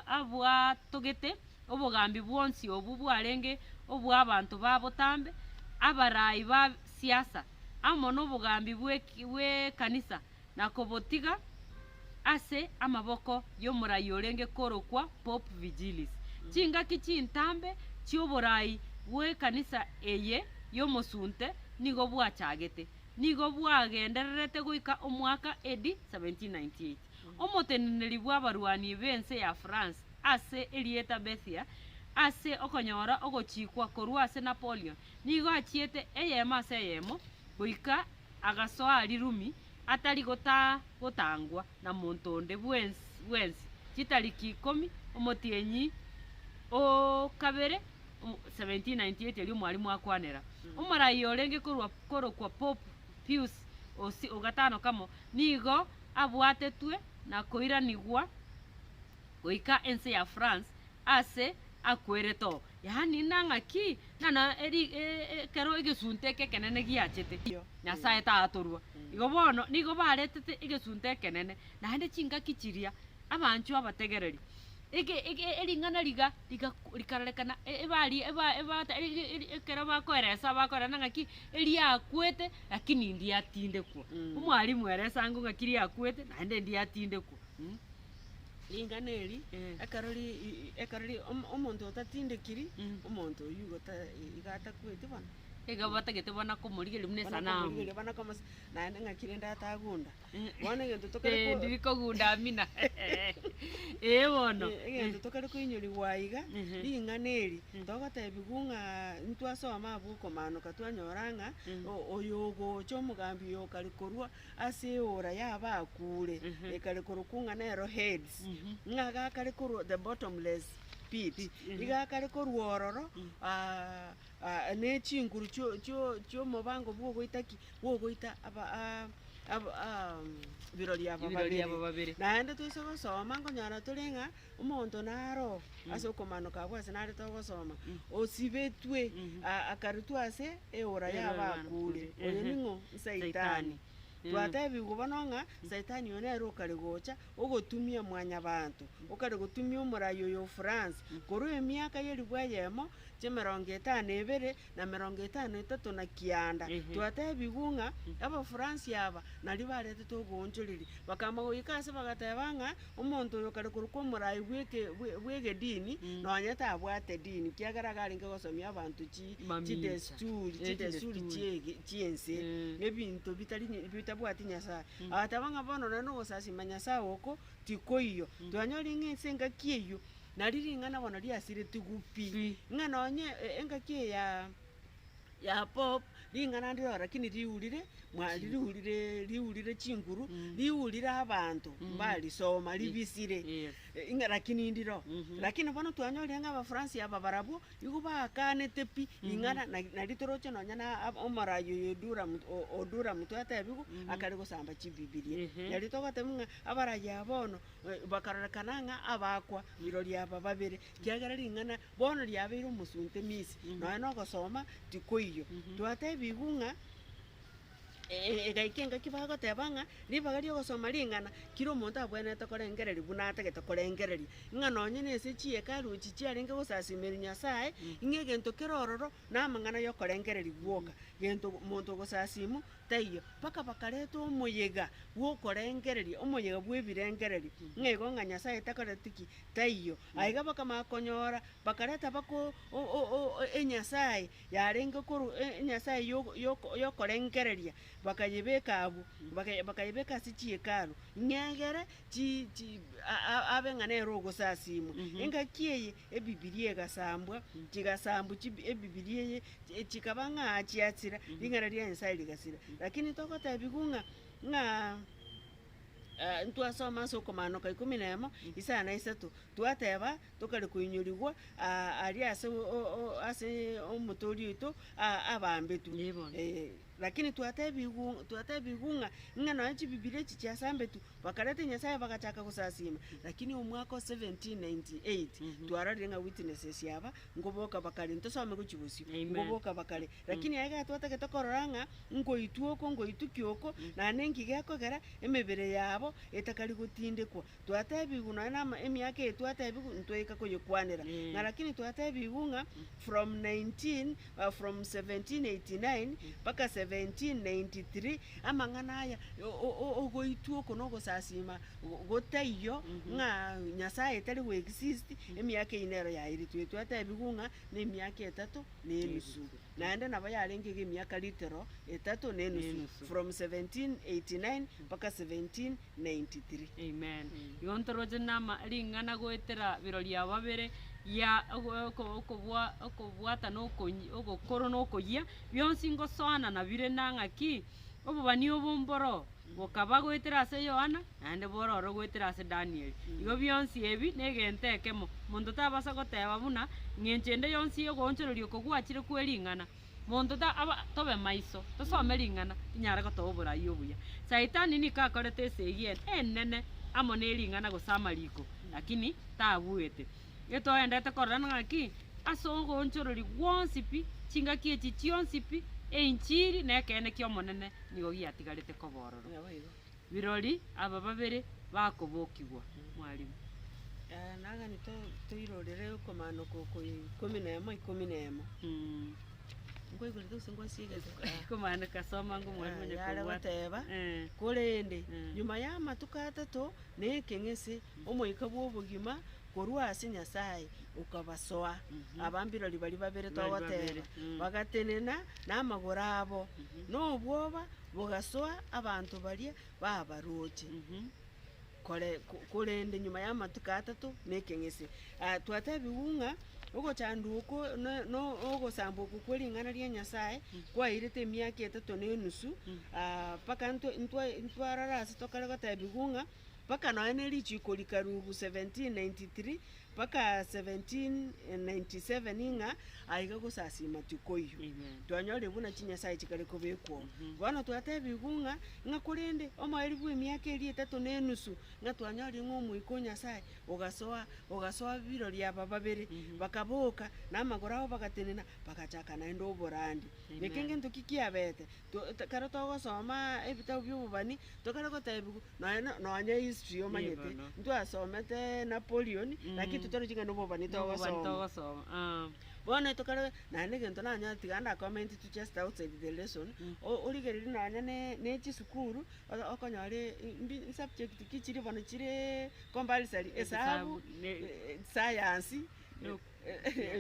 abwatogete obogambi bwonsi obwo bwarenge obw'abanto ba botambe, abarai ba siasa, amo nobogambi bw'ekanisa, na kobotiga ase amaboko y'omorai orenge korokwa Pope Vigilis. Chingaki chintambe chi'oborai bw'ekanisa eye y'omosunte nigo bwachagete, nigo bwagendererete goika omwaka AD 1798. Omoteneneri bw'abarwani b'ense ya France ase erieta Berthier, ase okonyora ogochikwa korwa ase Napoleon, nigo achiete eyemo ase eyemo goika agasoa rirumi atari gotangwa na monto onde bwensi chitariki ikomi omotienyi o kabere 1798 erio omwalimu akwanera. Omorai orenge korokwa Pope Pius o gatano kamo nigo abwatetwe na koiranigwa goika ense ya France ase akwerete oo. Yaani nang'aki nana eri ekero egesunte eke ekenene giachete, Nyasaye taatorwa. Igo bono nigo baretete egesunte ekenene, naende chingaki chiria abanchwa abategereri, eke eke ering'ana riga riga rikarorekana ebari eba ebata ekero bakoeresa bakoeresa ng'aki eriakwete lakini ndiatindekwa. Omwalimu eresa ango ng'aki riakwete naende ndiatindekwa mh. Ring'ana eri, ekero ri ekero ri omonto otatindekiri, omonto oyio igo ta iga atakweti bono. Iga batagete bono komorigereria buna Bono esanamu. komorigereria bono komosa naende ng'aki rende atagunda. Bono egento tokare Eh, ko ndiri kogunda amina. Ee bono. Eh, egento tokare koinyorigwa aiga, Mhm. ring'ana eri, togotebiwa ng'a ntwasoma abwo okomanoka twanyora ng'a o- oyo ogocha omogambi oyo okare korwa ase eora y'abakure, Mhm. ekare korokwa ng'a nero Hades, Mhm. ng'a gakare korwa the bottomless pit, Mhm. iga akare korwa ororo ne chinguru chio chio chiomobango bwogoita ki? Bwogoita aba aa aba aa birori aba Ibirori aba babere. babere. Naende toise gosoma nkonyora tore ng'a omonto naro ase okomanoka abwo ase nare togosoma, osibetwe a- akarutwa ase eora Eora y'abakure, y'abakure, oyo ehe. ning'o? Nsaitani. Saitani. Twatebigwe bono ng'a saitani oyo nere okare gocha ogotumia mwanyabanto, okare gotumia omorai oyo o France, korwa emiaka ya elifu eyemo, chiemerongo etano na ebere, na merongo etano na etato na kianda. Twatebigwe ng'a Abafuransi aba nario baretete oboonchoreria, bakama goika ase bagateba ng'a omonto oyo kare korokwa omorai bw'eke bwe bw'egedini, nonye tabwate dini, kiagera iga arenge gosomia abanto chi Mamincha. chidesturi Eh, chidesturi chidesturi. chiege chi'ense, ebinto bitari bitabwati Nyasaye. Agateba ng'a bono nonye na ogosasima Nyasaye oko tikoiyo. Twanyorire ng'a ase engaki eyio, Nari ring'ana bono riasiretigwe pi, ng'a nonye engaki eye ya ya pop, ring'ana ndire oo lakini riurire mwa riurire riurire chinguru, riurire abanto mbarisoma ribisire, Yes. ng'a lakini ndire oo. Mhm. Lakini bono twanyorire ng'a abafuransi aba barabwo, igo baakanete pi, ring'ana nari nari toroche nonye na aba omorai oyo Oduram o- Oduram twatebiwa, akare gosamba chibibiria. Ehe. Nari togotebiwa ng'a abarai aba bono. Bakarorekana ng'a abakwa birori aba babere, ekiagera ring'ana bono riabeire omosunte misi, nonya na ogosoma tikoiyo. Twatebigwe ng'a egaika engaki bagoteba ng'a ribaga ri'ogosoma ring'ana, kera omonto abwenerete korengereria buna atagete korengereria, ng'a nonye na ase chihekalu echi chiarenge gosasimerwa Nyasaye, ng'a egento kere ororo na amang'ana yokorengereria gwoka, gento monto ogosasimwa taiyo, mpaka bakareta omoyega bw'okorengereria, omoyega bw'ebirengererio, ng'a igo ng'a Nyasaye takoreti ki? Taiyo. Aiga bakamanya konyora, bakareta baka o- o- o- enyasaye yarenge korwa enyasaye yoko yoko yokorengereria, bakayebeka abwo, baka bakayebeka ase chihekalu, ng'a egere chi chi a- abe ng'a nere ogosasimwa. Engaki eye, ebibiria egasambwa, chigasambwa chibi ebibiria eye, chikaba ng'a chiasira, ring'ana ria Nyasaye rigasira. Lakini togotebiwa ng'a ng'a. Ntwasoma ase okomanoka ikomi na emo, isano na isato, twateba tokare koinyorigwa aria ase ase omotoori oito abambetwe. Ee bono. Lakini twatebigwe twatebigwe ng'a ng'a nonye chibibiria echi chiasambetwe, bakareta nyasaye bagachaka gosasima, lakini omwaka o 1798 twarorire ng'a witnesses aba, nkoboka bakare ntosome gochia bosio, Amen. nkoboka bakare. Lakini aye iga twatagete korora ng'a nkoitwa oko nkoitwa ki oko, naende nki gekogera emebere yabo etakari gotindekwa. Twatebigwe nonya na ama emiaka eye twatebigwe ntwaika koyekwanera. Na lakini twatebigwe ng'a from 19 from 1789 mpaka 1793 amang'ana aya ogoitwa oko na ogosasima gotaiyo ng'a Nyasaye tari go exist, emiaka eyio nero yairetwe. Twatebigwe ng'a na emiaka etato na enusu. Naende nabo yarenge iga emiaka litero etato na enusu, Enusu. from 1789 mpaka 1793. Amen. Igo ntoroche nama ring'ana goetera birori abo babere ya ogo- oko- okobwa okobwatana okonyi ogokoro na okoyia, bionsi ngosoanana bire na ng'aki, obobani obo mboro bokaba goetera ase Yohana, naende bororo goetera ase Daniel. Igo bionsi ebi negento ekemo, monto tabasa goteba buna ng'encho ende yonsi y'ogoonchoreria oko gwachire kwe ring'ana. Monto ta aba tobe maiso, tosome ring'ana, rinyare gotoa oborai obuya. Saitani nigo akorete esegi ene enene amo ne ring'ana gose amariko, lakini tabuete. Etoendete korora ng'aki ase ogoonchoreria gwonsi pi, chingaki echi chionsi pi, einchiri na ekeene ki'Omonene nigo giatigarete koba ororo. Naboigo. Birori aba babere bakobokigwa. Mwalimu. Nagani toirorere okomanoka oko ikomi na emo ikomi na emo. Nkoigorete gose ngwasiegete? Komanoka soma ng'o mwalimu onye Yare kobwata. goteba, korende nyuma y'amatuko atato na ekeng'ese, omoika bw'obogima korwa ase Nyasae okabasoa. Aba mbirori baria babere Baria togoteba, babere, bagatenena namagoro abo, na obwoba bogasoa abanto baria babaroche. Kore korende nyuma y'amatuko atato na ekeng'ese. Twatebigwe ng'a ogochandwa oko na na ogosambwa okwo kwe ring'ana ria Nyasaye, kwairete emiaka etato na enusu, mpaka ntwe ntwa ntwarora ase tokare gotebigwa ng'a, mpaka nonya na richiko rikarugu 1793 mpaka 1797 ng'a aiga gosasima tikoiyo. Amen. Twanyorire buna chinyasae chikare kobekwa oo. Bono twatebigwe ng'a, ng'a korende omoerio bw'emiaka eria etato na enusu, ng'a twanyorire ng'a omoika o Nyasaye ogasoa ogasoa birori aba babere, bakaboka, na amagoro abo bagatenena, bagachaka naende oborandi. Amen. Naki ngento ki kiabete? To ekero togosomaa ebitabu bia obobani, tokare gotebiwa nonya na nonya history omanyete, Bono. ntwasometee Napoleon, lakini totari ng'a na obobani Nobobani togosoma. togosoma, ah. Bono tokare naende egento nanyora tiga nda comment to just outside the lesson, o- origereria nonya ne ne chisukuru, oro okonyora mbi subject ki chire bono chireee compulsory, esabu, Esabu, ne- science, No.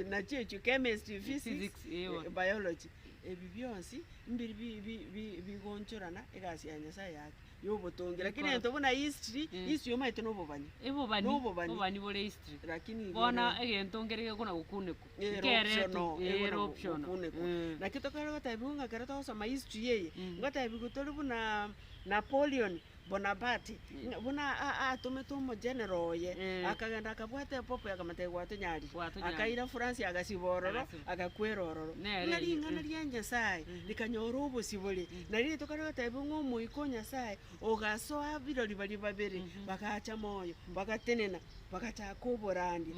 nachio echio chemistry, physics, Physics, ewa. biology. Ebi bionsi mbiri bi- bi- bi- bigoonchorana egasi ya Nyasaye yake ya obotongi. Lakini Ekoro. egento buna history, history omanyete na obobani. Ebobani, Nobobani. obobani bore history. Lakini igoro Bono egento nkere gekona gokunekwa. Ere Nkeretwe, optional, ere egona optional. gokunekwa. Naki tokare gotebiwa ng'a ekero togosoma history eye, ngotebiwa tori buna Napoleon Bonaparte, ng'a buna a- atomete omogeneral oye, akagenda akabwata epopo akamotebia gwatonyarire. Gwatonyarire. Akaira France agasiba ororo, Agasiba. agakwera ororo. Nere Ng'a eyio, ring'ana ria Nyasaye, rikanyora obosibore, nari rituko rigotebiwa ng'a omoika o Nyasaye, ogasoa birori baria babere, bagacha moyo, bagatenena, bagachaka oborandia.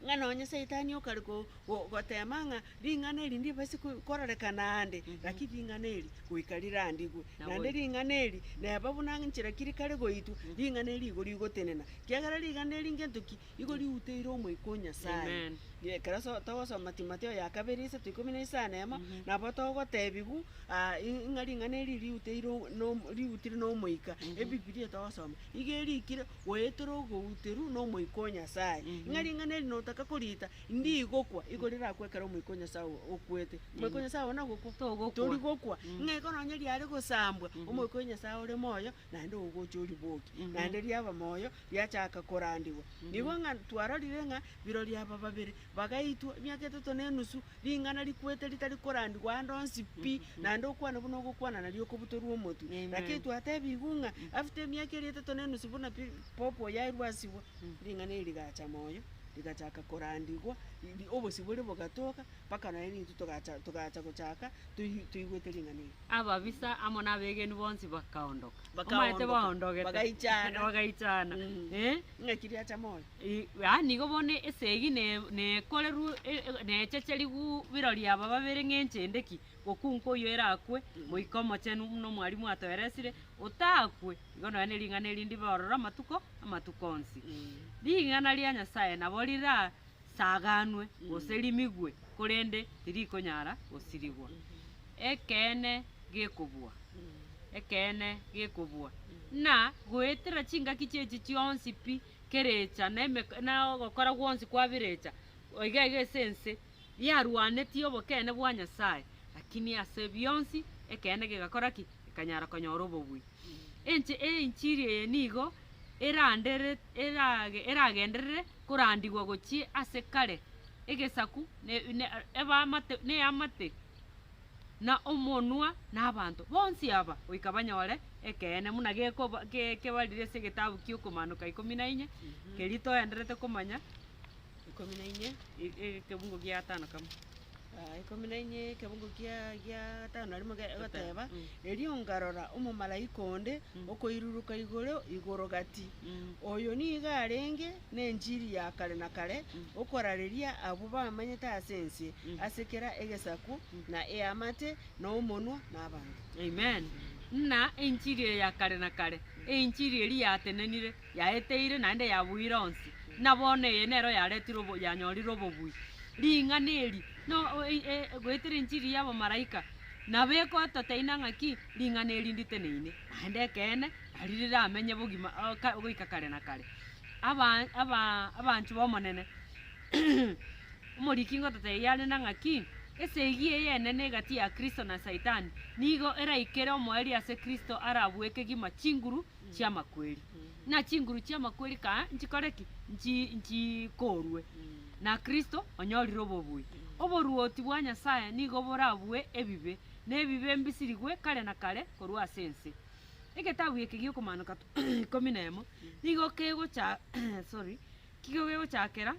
Ng'a nonye saitani okare ko go gotema ng'a ring'ana eri ndibase ko kororekana ande, lakini ring'ana eri goika rirandigwe. Nabo Naende ring'ana eri, neba buna nchera ki rikare goitwa, ring'ana eri igo rigotenena. Kiagera ring'ana eri ngento ki? Igo riuteire omoika o Nyasaye. Amen. Ekero so togosoma Timotheo ya kabere isato ikomi na isano emo, nabo togotebiwu ng'a ring'ana eri riuteire o no riutire na omoika, ebibiria togosoma, iga erikire goetera ogouterwa na omoika o Nyasaye. Ng'a ring'ana eri notaka korita, ndigokwa, igo rirakwe ekero omoika o Nyasaye okwete. Omoika o Nyasaye ogo nagokwa? Togokwa. Tori gokwa. Ng'a igo nonye riare gosambwa, omoika o Nyasaye ore moyo, naende ogocha oribokia, naende riaba moyo, riachaka korandigwa. Nigo ng'a twarorire ng'a birori aba babere. Bagaitwa emiaka etato na enusu, ring'ana rikwete ritari korandigwa ande onsi pi, naende okwane buna ogokwana nario okobutorwa omotwe. Amen. Lakini twatebigwe ng'a after emiaka eria etato na enusu buna pi pope oyo airwe asibwe, ring'ana eri rigacha moyo, rigachaka korandigwa, ri obosibore bogatoka, mpaka nonye nintwe togacha togacha gochaka toi toigwete ring'ana eri. Ababisa amo nabegeni bonsi bakaondoka. Omanyete Bakaondoka, baondogete. bagaichana. Bagaichana. Eh. Ng'aki riacha moyo? Yaani igo bono esegi ne nekorerwe nechecherigwu birori aba babere ng'a enche ki, gokunka oywo erakwe, moika omochenu buna omwalimu atoeresire, otakwe, igo nonya na ring'ana eri ndibe ororo amatuko, amatuko onsi. Ring'ana ria Nyasaye nabo rira saganwe gose rimigwe, korende tirikonyara gosirigwa. Ekeene gekobua, ekeene gekobua, na goetera chingaki chiechi chionsi pi, kerecha na emeko na ogokora gwonsi kwa birecha, iga iga ase ense, riarwanetie obokeene bwa Nyasaye, lakini ase bionsi, ekeene gegakora ki? Gekanyara konyora obobui. Enche einchiri eye nigo erandere erage eragenderere korandigwa gochia ase kare, egesaku ne ne ebaamate na eamate, na omonwa, na abanto, bonsi aba goika banyore ekeene buna gekoba ke kebarire ase egetabu kia okomanuka ikomi na inye, keria toenderete komanya. Ikomi na inye. Ekebungo gia gatano kamo. Ikomi na inye ekebungo kia gia gatano na rimo egoteba, Erio nkarora omomalaika onde okoiruruka igoro igoro gati, oyo nigo arenge nenchiri ya kare na kare, okorareria abwo bamenyete ase ense, ase kera egesaku, na eamate, na omonwa, na abanto. Amen. Ng'a enchiri eye ya kare na kare, enchiri eria yatenenire, yaeteire naende yabuire onsi, na bono eye nero yaretire obo yanyorire obobui. Ring'ana eri, no goetera enchiri ya abamalaika, nabo ekototeina ng'aki, ring'ana eri nditeneine, naende ekeene, nari riramenye bogima ka goika kare na kare. Aba aba abanchwa ba omonene, omoriki ngototebia are na ng'aki, esegi eye enene egati ya Kristo na Saitani, nigo eraikere omoerio ase Kristo arabue kegima chinguru chi'amakweri. Na chinguru chi'amakweri kaa nchikore ki? Nchi nchikorwe. Na Kristo onyorire obobui. Oboruoti bwa Nyasaye nigo borabue ebibe, na ebibe mbisirigwe kare na kare korwa ase ense. Egetabu eke gi'okomaanoka ikomi na emo, nigo kegocha sorry, kigo kegochakera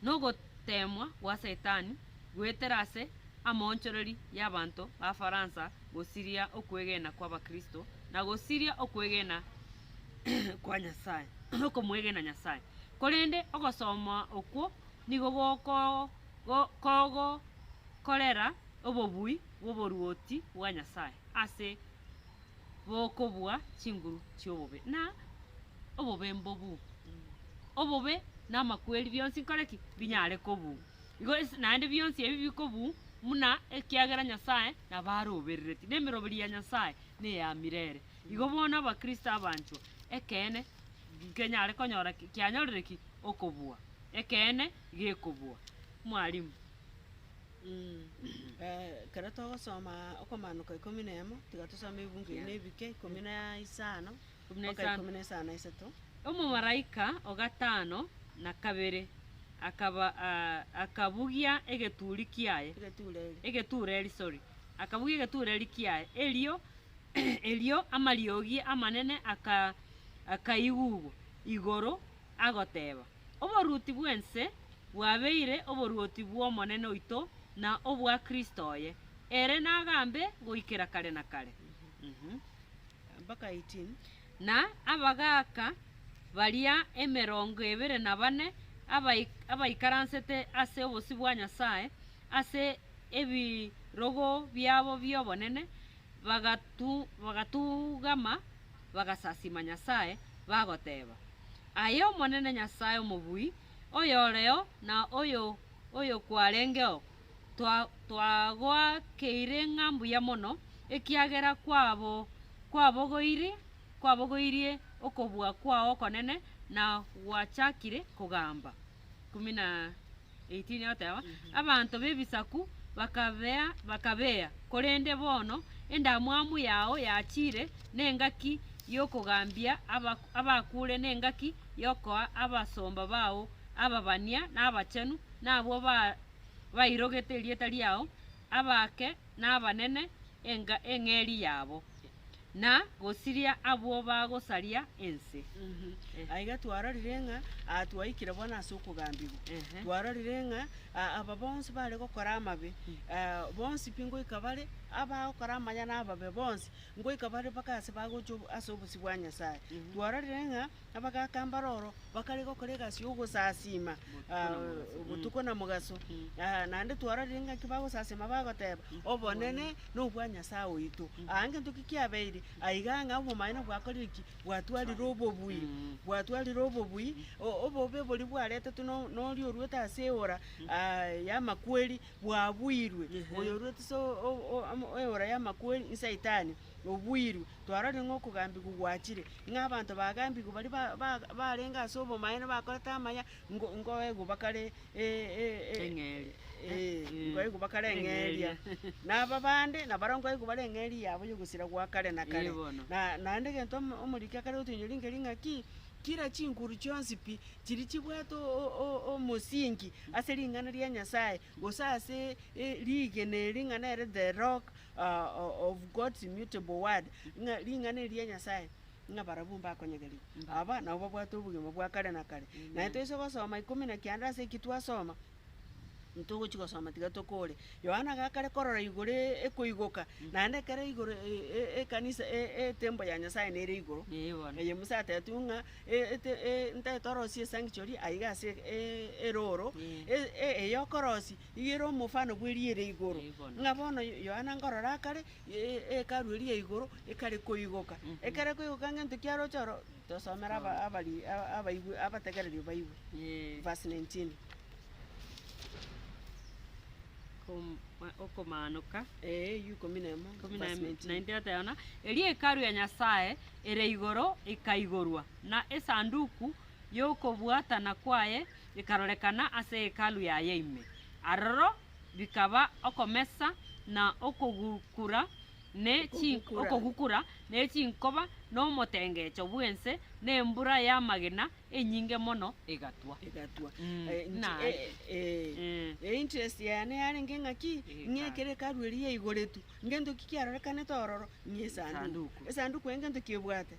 nogoteemwa gwa Saitani goetera ase amaonchoreri y'abanto ba Faransa gosiria okwegena kw'Abakristo na gosiria okwegena kwa Nyasae, okomwegena Nyasae. Korende ogosoma okwo nigo goko go kogokorera obobui bw'oboruoti bwa Nyasae ase bokobua chinguru chi'obobe. Na obobe mbobu, obobe na amakweri bionsi nkore ki? Binyare kobuu. Igo ase naende bionsi ebi bikobuu buna ekiagera Nyasaye nabo aroberereti, na emeroberi ya Nyasaye na eya mirere. Igo bono abakristo abanchwa, ekeene nkenyare konyora ki kianyorire ki? Okobua. Ekeene gekobua. Mwalimu. Ekero togosoma okomanuka ikomi na emo, tiga tosome ebungo ebi na ebike ikomi na isano, Ikomi na mpaka isano. ikomi na isano na isato. Omomalaika o gatano na kabere akaba akabugia egeturi kiaye, Egetureri. egetureri sorry, akabugia egetureri kiaye, erio erio amariogi amanene aka akaigugwa igoro agoteba, Oboruoti bw'ense bwabeire oboruoti bw'Omonene oito na obwa Kristo oye, ere nagambe goikera kare na kare. Mpaka 18. Na abagaaka baria emerongo ebere na bane abaikaransete ase obosio bwa Nyasae, ase ebirogo biabo bi'obonene, bagatugama, bagasasima Nyasae, bagoteba, Aye Omonene Nyasae Omobui, oyoreo na oyo oyokwarengeo, twagoakeire ng'a mbuya mono, ekiagera kwabo kwabogoirie kwabogoirie okobua kwao okonene, na gwachakire kogamba. Kumi na 18 egoteba, Abanto b'ebisaku bakabea bakabea, korende bono endamwamu yao yachire, nengaki y'okogambia aba abakure, nengaki y'okoa abasomba bao. ababania na abachenu, na abwo ba bairogete erieta riao, abake na abanene, enga eng'eria yabo, na gosiria abwo bagosaria ense. Aiga twarorire ng'a aa twaikire bono ase okogambigwa. Twarorire ng'a aba bonsi bare gokora amabe, bonsi pi ngoika bare, abagokora amaya na ababe bonsi, ngoika bare mpaka ase bagocha ase obosio bwa Nyasaye. Twarorire ng'a abagaka mbare oro, bakare gokora egasi ya ogosasima botuko na mogaso, naende twarorire ng'aki bagosasima bagoteba, obonene na obwa Nyasaye oito. Aa ngento ki kiabeire, aiga ng'a obomaene bwakorire ki? Bwatwarire obobui, bwatwarire obobui, obobe boria bwaretetwe no noria oruete ase eora y'amakweri bwabuirwe, oyo oruete ase eora y'amakweri nsaitani. Obuirwe, twarorire ng'a okogambigwa gwachire, ng'a abanto bagambigwe baria ba- ba- barenge ase obomaene bakorete amaya, ngo nkoegwa bakare Eng'eria. nkoegwa bakare eng'eria. Na aba bande nabarabwo nkoegwa bare eng'eria yabo ya ogosira gwa kare na kare. Ee bono. Na naende egento omo omoriki akare gotoinyoria nkeri ng'aki, kira chinguru chionsi pi, chiria chibwate omosingi ase ring'ana ria Nyasaye, gose ase rigena eri ng'a nere the rock of God's immutable word, ng'a ring'ana eri ria Nyasaye, ng'a barabwo mbakonyegerigwa. Aba nabo babwate obogima bwa kare na kare. Naye toise gosoma ikomi na kianda ase eki twasoma, ntogochi gosoma tiga tokore. Yohana gakare korora igoro ekoigoka, naende ekero igoro ekanisa etemple ya Nyasaye nere igoro, Ee bono. eye Musa atebetigwe ng'a ntagete orosie esanctuary aiga ase eroro, eye okorosia. Iga ere omofano bw'eriere igoro, ng'a bono Yohana nkorora akare hekalu eria ya igoro ekare koigoka. Ekere koigoka ngento ki aroche oro, tosomere aba abari abaigwe abategereri baigwe. Verse 19. Okomaanoka. Ee, eywo ikomi na emo, Ikomi na verse emo, 19. 19 oteba ng'a, Erio hekalu ya Nyasae ere igoro ekaigorwa, na esanduku y'okobwatana kwaye ekarorekana ase hekalu yaye ime. Aroro bikaba okomesa na okogukura ne okogukura ne chinkoba, na omotengecho bw'ense, na embura y'amagena enyinge mono egatwa. Egatwa. Einterest yane yarenge ng'aki, ng'a ekero hekalu eria yaigoretwe, ngento ki kiarorekanete ororo? Ng'a esanduku. Esanduku eye ngento ki ebwate?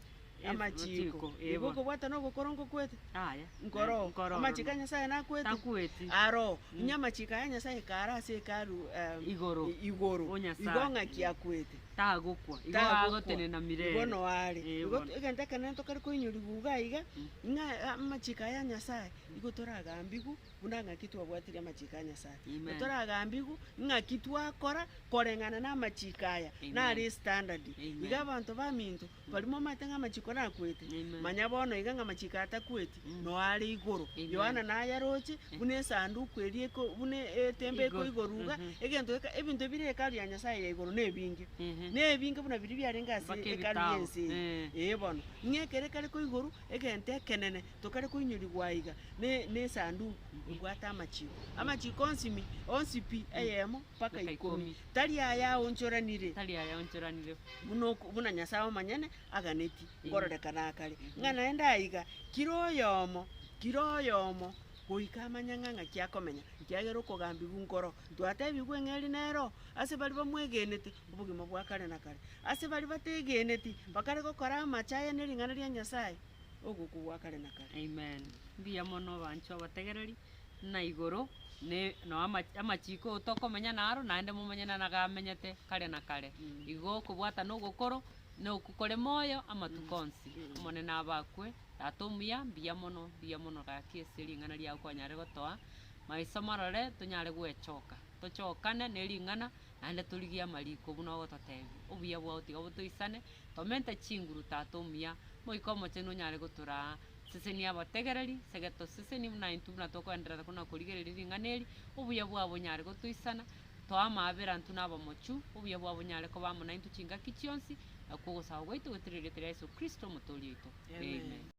Amachiko. Igo okobwata na ogokora nkokwete? Yaya. Nkoroo. Nkoroo. Amachiko a Nyasaye nakwete? Takweti. Aroo. Onye amachiko aya Nyasaye kare ase hekalu Igoro. igoro. O Nyasaye. Igo ng'aki akwete? Tagokwa. Igo Tagokwa. agotenena mirere. Igo no are. Eh, Igo bono. egento ekenene tokare koinyoriwa iga iga, ng'a amachiko aya a Nyasaye, igo toragambigwe buna ng'aki twabwatirie amachiko a Nyasaye. Amen. Toragambigwe ng'aki twakora koreng'ana na amachiko aya, Amen. nare estandard. Amen. Iga abanto baminto, Baria momanyete ng'a amachiko nakwete, manya bono iga ng'a amachiko aya takweti, noo are igoro. Yohana nayaroche buna esanduku eria eko buna etembe ekoigorwa iga, egento geka ebinto bire hekalu ya Nyasaye ya igoro nebinge. Nebinge buna biria biarenge ase Mpaka hekalu ya ebitabu. ense eye. Ee bono, ng'a ekere kare koigorwa, egento ekenene tokare koinyorigwa aiga, ne ne esanduku ebwate amachiko. Amachiko onsi mi, onsi pi, eyemo mpaka Mpaka ikomi. ikomi. Tari aya aonchoranire. Tari aya aonchoranire. Buna oko buna Nyasae omonyene aganetie, nkororekana akare, ng'a naende aiga, kera oyomo, kera oyomo goika amanye ng'a ng'aki akomenya, ekiagera okogambigwa nkoro. Twatebigwe eng'eri nero, ase baria bamwegenete, obogima bwa kare na kare. Ase baria bategeneti, bakare gokora amache aya na ring'ana ria Nyasae, ogokwa gwa kare na kare. Amen. Mbuya mono abanchwa abategereri, ng'a igoro ne no amachiko tokomenya naro naende momanye ng'a nagamenyete kare na kare. Igo okobwatana ogokoro, na okwo kore moyo amatuko onsi. Omonene abakwe, Tata omuya, mbuya mono, mbuya mono gaki ase ring'ana riago kwanyarire gotoa, maiso marore tonyare gwechoka, tochokane ne ring'ana naende torigie amariko buna ogototebia. Obuya bwao tiga botoisane, tomente chinguru Tata omuya, Omoika Omochenu onyare gotoraa. Sesenia abategereri, segeto seseni buna intwe buna tokoenderera buna korigereria ring'ana eri, obuya bwabo bonyare gotoisana, toa amaabera intwe na abamochie, obuya bwabo bonyare koba amo naintwe chingaki chionsi, nakwo ogosaba gwaito goetera erieta ria Yeso Kristo Omotoori oito. Amen.